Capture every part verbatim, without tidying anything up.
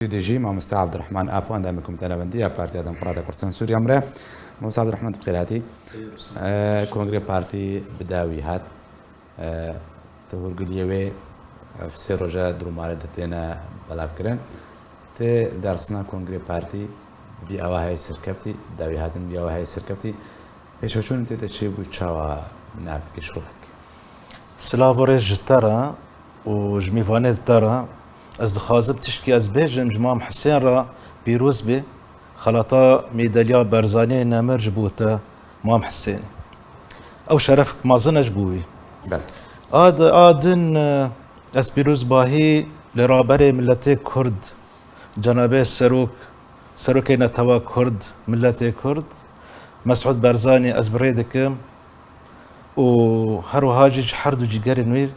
Dê jî mamoste Abdurrahman Apo, endamê Komîteya Navendî ya Partiya Demokrata Kurdistan Sûriya, min re. Mamoste Abdurrahman, tu bi xêr hatî. Xêr olsun. E, Kongrê Partî bi dawî hat. E, tu hûrgiliyê wê, e, sê roja dirûmane de têne belavkirin. Tê darxistina Kongrê Partî vî awa heye serkeftî, dawî hatin vî awa heye serkeftî. Pêşveçûn tê de çêbû, çawa nav dike, şirove dike? Silav û rêz ji te re û ji mêvanê te re. Ez dixwazim tişkî ez bêjim, ji Mam Hisên re pîroz bê. Xelata Mîdelya Berzanî nemir ji bo te, Mam Hisên. Ew şerefek mezin e ji bo wî. Belê. A di-, a din, e, ez pîrozbahî li raberê miletê Kurd, cenabê Serok, Serokê Netewa Kurd, miletê Kurd, Mesûd Berzanî ez bi rê dikim û her wiha jî ji her du cîgerên wî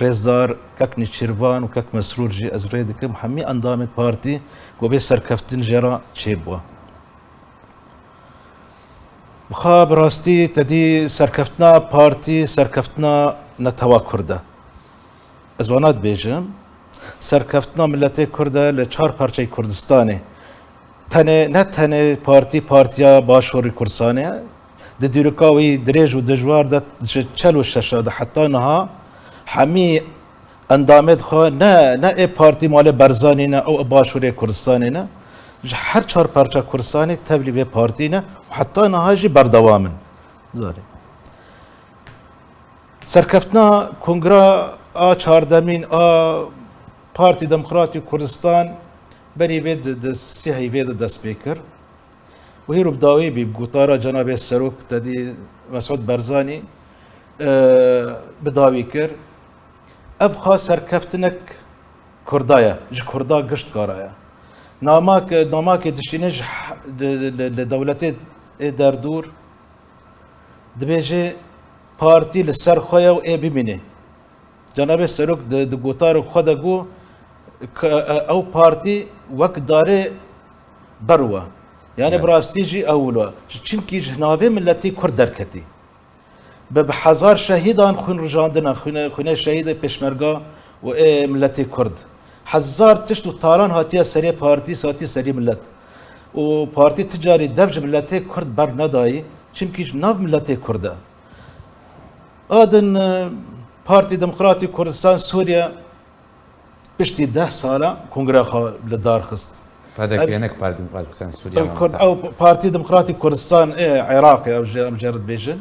rêzdar kek Nîçîrvan û kek Mesrûr jî ez rê dikim. Hemî endamên partî ku vê serkeftin jê re çêbû. Bi xwe bi rastî te dî serkeftina partî, serkeftina netewa Kurd e. Ez wana dibêjim, serkeftina miletê Kurd e li çar parçeyê Kurdistanê. Tenê, ne tenê partî, partiya Başûrê Kurdistanê ye. Di dîroka wî dirêj û dijwar de ji çel û şeş de heta niha hemî endamê dixwe ne, ne ê partî malê Berzanî ne, ew ê Başûrê Kurdistanê ne. Ji her çar parça Kurdistanê tevlî vê partî ne û heta niha jî berdewam in. Zarê. Serkeftina kongra a çardemîn a Partî Demokratî Kurdistan berî vê di, di sê heyvê de dest pê kir. Û hîro bi dawî bî, bi gotara cenabê Serok te dî Mesûd Berzanî, e, bi dawî kir. Ev xwe serkeftinek Kurda ye, ji Kurda gişt kara ye. Namak, namakê dişîne ji h-, li, li, li dewletê ê derdûr, dibêje partî li ser xwe ye û ê bimîne. Cenabê Serok di, di gotarê xwe de got, ke, e, ew partî wek darê ber we. Yani Evet. bi rastî jî ew wilo. Ji, çimkî ji navê miletî Kurd derketî. Bi, bi hezar şehîdan xwîn rijandine, xwîne, xwînê şehîdê pêşmerga û ê miletê Kurd. Hezar tişt û talan hatiye serê partî, hatiye serê milet. Û partî ti carî dev ji miletê Kurd bernedayî, çimkî ji nav miletê Kurd e. A din, e, Partî Demokratî Kurdistan Sûriye piştî deh sala kongreya xwe li dar xist. P D K Ev, ne Partî Demokratî Kurdistan Sûriye, ev Kur-, mamoste. Ew Partî Demokratî Kurdistan ê Iraqê, ew jê em jê re dibêjin.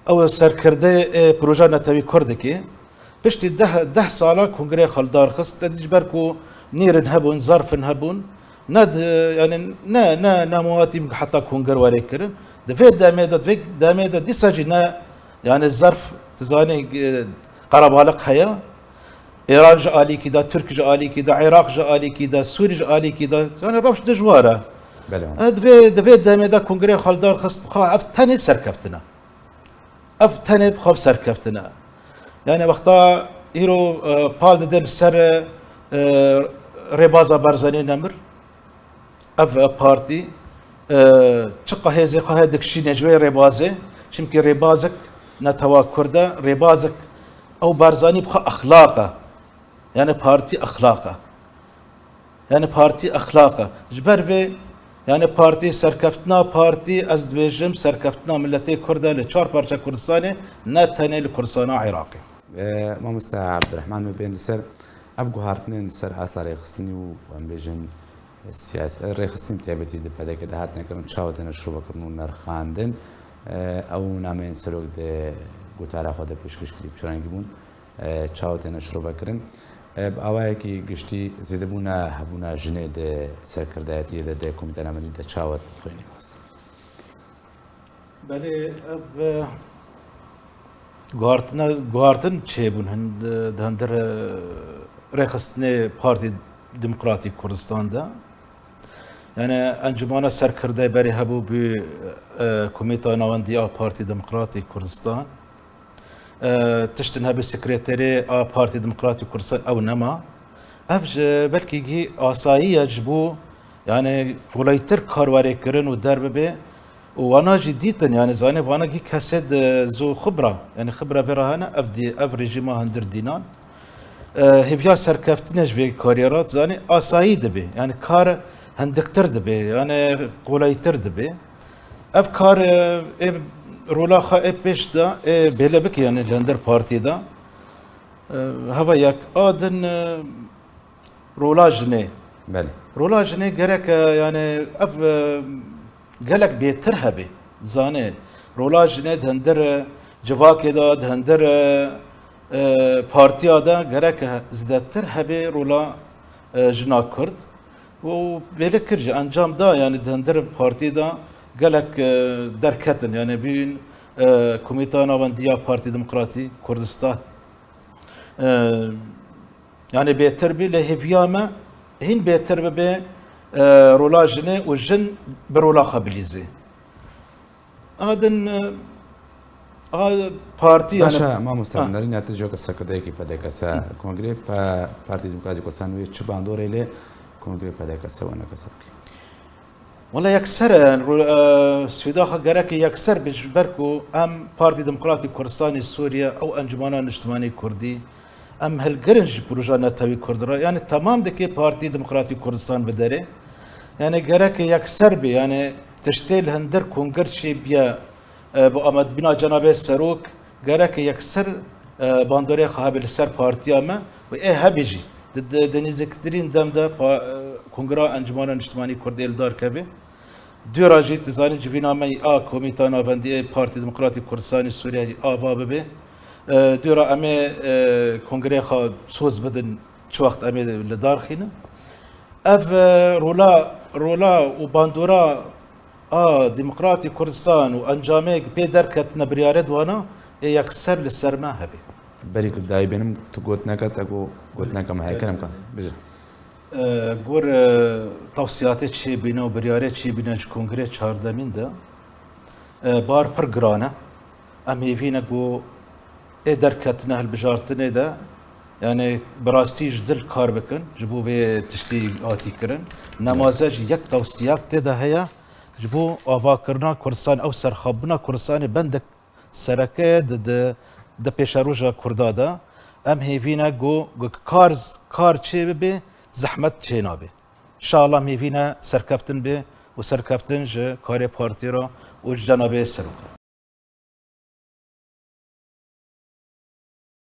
Ew serkirdeyê ê proja netewî Kurdekê. Piştî deh, deh sala kongreya xwe li dar xist. Te dî ji ber ku nêrin hebûn, zerfin hebûn, ne di, yani ne, ne, ne muhatî heta konger were kirin. Di vê demê de, di vê demê de dîsa jî ne, yani zerf, tu zanî, e, qerebalix heye. Îran ji alîkî de, Tirk ji alîkî de, Iraq ji alîkî de, Sûrî ji alîkî de, yani rewş dijwar e. Belê, mamoste. E, di vê, di vê demê de kongreya xwe li dar xist, bi xwe ev tenê serkeftin e. Ev tenê bi xwe bi serkeftin e. Yani wexta îro, e, pal dide li ser, e, rêbaza Barzanî nemir. Ev, e, partî, e, çiqa hêzê xwe heye dikişîne ji wê rêbazê, çimkî rêbazek netewa Kurd e, rêbazek ew Barzanî bi xwe exlaq e. Yani partî exlaq e. Yani partî exlaq e. Ji ber vê, yani partî, serkeftina partî, ez dibêjim, serkeftina miletê Kurd e li çar parça Kurdistanê, ne tenê li Kurdistana Iraqê. E, mamoste Abdurrahman, me bên li ser ev guhartinên li ser asta rêxistinî û em bêjin siyas-, rêxistinên taybetî di P D K de hatine kirin, çawa têne şirovekirin û nirxandin. E, ew nameyên serok di gotara xwe de pêşkêş kirî, bi çi rengî bûn, e, çawa têne şirovekirin. E, bi awayekî giştî zêdebûna hebûna jinê di serkirdayetiyê de, di Komîteya Navendî de çawa dixwînî, mamoste? Belê, ev, e, guhartine, guhartin çêbûn hin-, di, di hundir, e, rêxistinê Partî Demokratîk Kurdistan de. Yani encumana serkirdeyê berê hebû bû, e, Komîta Navendî a Partî Demokratîk Kurdistan. E, tiştin hebû sekreterê a Partî Demokratîk Kurdistan ew nema. Ev ji belkî gî asayî ye ji bo, yani, kolaytir kar were kirin û derbibe. Û wana jî dîtin, yani, zanê vana gî kesê di zo xibra, yani, xibra vê re hene, ev dî-, ev rejîma hundir dînan. E, hêviya serkeftinê ji vê karê re, zanî, asayî dibe. Yani kar hindiktir dibe, yani kolaytir dibe. Ev kar, e, ê rola xwe ê pêş de, ê bêle bike, yani li hundir partiyê de. E, heva yek. A din, e, rola jinê. Belê. Rola jinê gerek, e, yani ev, e, gelek bêtir hebe. Zanê, rola jinê di hundir, e, civakê de, di hundir, e, e, partiya de gerek zêdetir hebe rola, e, jina Kurd. Û bêle kir jî, encam da, yani di hundir partiyê de gelek, e, derketin, yani bûn, e, Komîta Navendiya Partî Demokratî Kurdistan. E, yani bêtir bî, lê hêviya me hîn bêtir bibe, e, rola jinê û jin bi rola xwe bilîzê. A din, e, a partî, yani Baş e, mamoste, Ha. nerîna tu coka serkirdeyekî P D K S, Kongrê P-, Partî Demokratîk Kurdistan wê çi bandorê lê Kongrê P D K S wene kesebkî? Wala yekser e, yani, ro-, e, Swêda xwe gerek e yekser be, ji ber ku em Partî Demokratîk Kurdistanê Sûriye ew Encûmena Niştimanî Kurdî, em hilgirin ji proja netewî Kurd re, yani temam dike Partî Demokratîk Kurdistan bi derê. Yani gerek e yekser be, yani tiştê li hundir kongir çêbiye, e, bi amadbîna Cenabê Serok, gerek e yekser, e, bandorê xwe hebe li ser partiya me û ê hebe jî di, di, di nêzîktirîn dem de pa-, e, Kongra Encûmena Niştimanî Kurdê li dar keve. Dûra jî, tu zanî, civîna me a Komîta Navendî ê Partî Demokratîk Kurdistanê Sûriye jî ava bibe. E, dûra em ê, e, kongreyê xwe soz bidin, çi wext em ê li dar xînin. Ev, e, rola, rola û bandora a Demokratîk Kurdistan û encamê pê derketine biryarê di wana ê yekser li ser me hebe. Berî ku dayî bênim, tu gotineke, te ku gotineke me heye, kerem kan. Bijî. E, gor, e, tewsiyatê çêbîne û biryarê çêbîne ji kongrê çardemîn de, e, bar pir giran e. Em hêvî ne ku ê derketine hilbijartinê de, yani bi rastî ji dil kar bikin, ji bo vê tiştî hatî kirin. Nemaze jî yek tewsiyak tê de heye, ji bo avakirina Kurdistan, ew serxabûna Kurdistanê bendek sereke di, di, di pêşeroja Kurda de. Em hêvî ne ku, ku kar, kar çê bibe, zehmet çê nabe. Şala em hêvî ne serkeftin be û serkeftin ji karê partî re û ji cenabê Serok re.